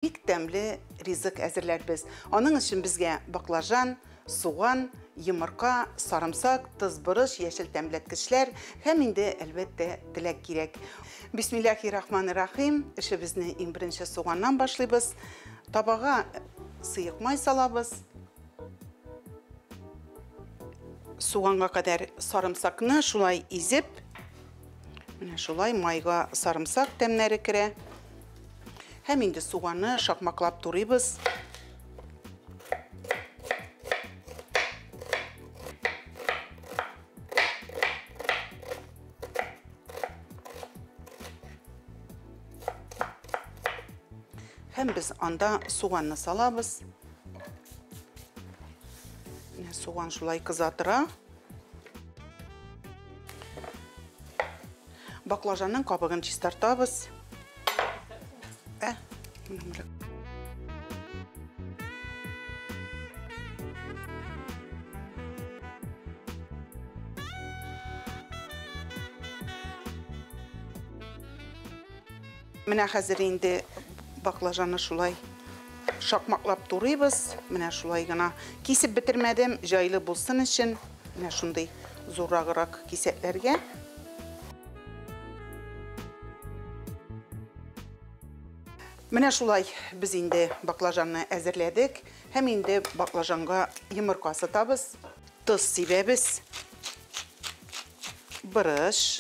Бик тәмле ризык әзерләрбез. Аның өчен безгә баклажан, суган, йомырка, сарымсак, тоз, борыч, яшел тәмләткечләр һәм инде, әлбәттә, теләк кирәк. Бисмиллахи-рахмани-рахим. Эшебезне иң беренче суганнан башлыйбыз. Табага сыек май салабыз. Суганга кадәр сарымсакны шулай изеп, менә шулай майга сарымсак тәмнәре керә. Һәм инде суганны шакмаклап турыйбыз. Һәм без анда суганны салабыз. Менә суган шулай кыза тора. Баклажанның кабыгын чистартабыз. Менә хәзер инде баклажанны шулай шакмаклап турыйбыз. Менә шулай гына кисеп бетермәдем, җайлы булсын өчен. Менә шундый зурраграк кисәкләргә. Менә шулай без инде баклажанны әзерләдек. Һәм инде баклажанга йомырка сытабыз, тоз сибәбез, борыч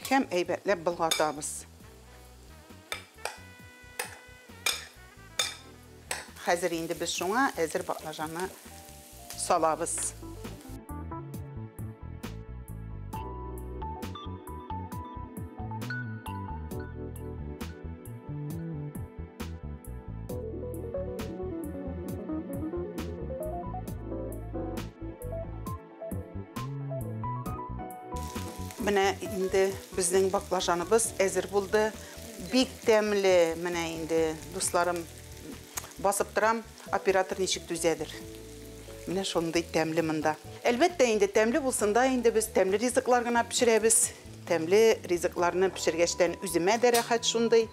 һәм әйбәтләп болгатабыз. Хәзер инде без шуңа әзер баклажанны салабыз. Менә инде безнең баклажаныбыз әзер булды. Бик тәмле. Менә инде, дусларым, басып торам, оператор ничек түзәдер. Менә шундый тәмле монда. Әлбәттә инде тәмле булсын да инде без тәмле ризыклар гына пешерәбез. Тәмле ризыкларны пешергәчтән үземә дә рәхәт шундый.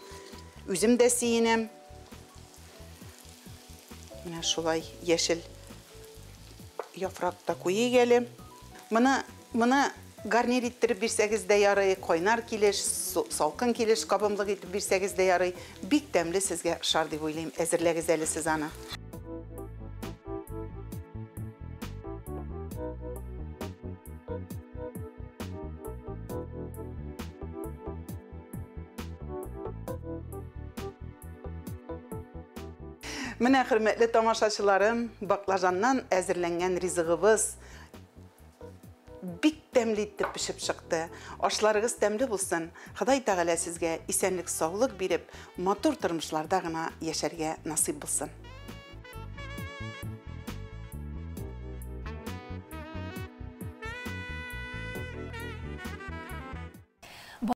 Үзем дә сөенәм. Менә шулай яшел яфрак та куйыйк әле. Моны гарнир иттереп бирсәгез дә ярый, кайнар килеш, салкын килеш кабымлык итеп бирсәгез дә ярый. Бик тәмле сезгә ошар дип уйлыйм. Әзерләгез әле сез аны. Менә, хөрмәтле тамашачыларым, баклажаннан әзерләнгән ризыгыбыз бик тәмле итеп пешеп чыкты. Ашларыгыз тәмле булсын. Ходай Тәгалә сезгә исәнлек, саулык биреп, матур тормышларда гына яшәргә насыйп булсын.